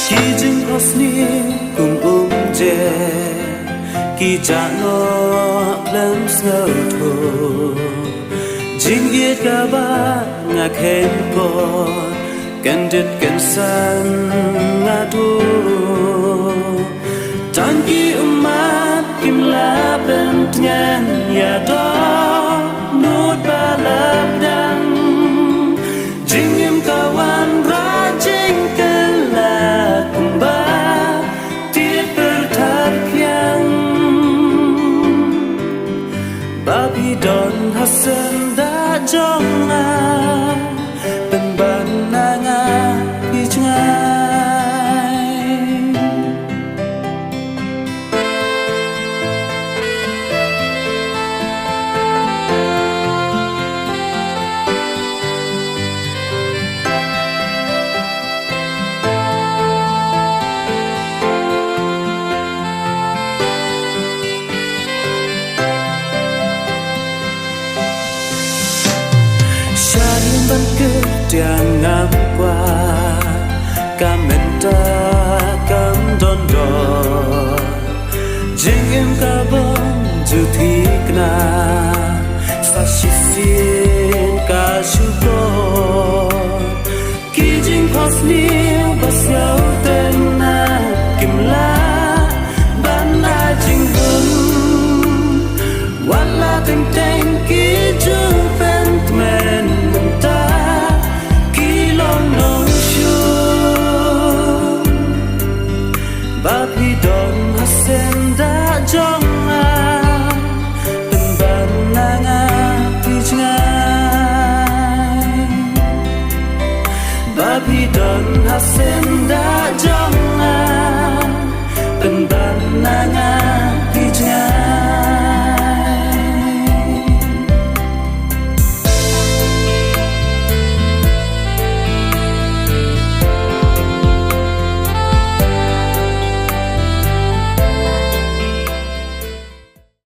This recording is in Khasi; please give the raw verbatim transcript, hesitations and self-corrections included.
Ki jingphohsniew kum umjer ki jah noh khlem sngewthuh. Jingïeit kaba nga kheiñ por, kyndit kynsan nga duh. Tang ki ummat kim lah pyntngen ïa dohnud ba la pdiang. Jingim ka wanrah jingkylla kumba tied pyrthar phiang. Ba phi don ha seng da jong nga, pynban na nga phi jngai. Sha ïing ban kyrtiang ngam kwah, ka mynta kam don dor. Jingim ka bym ju thikna, sa shisien ka shu bor. Ki jingphohsniew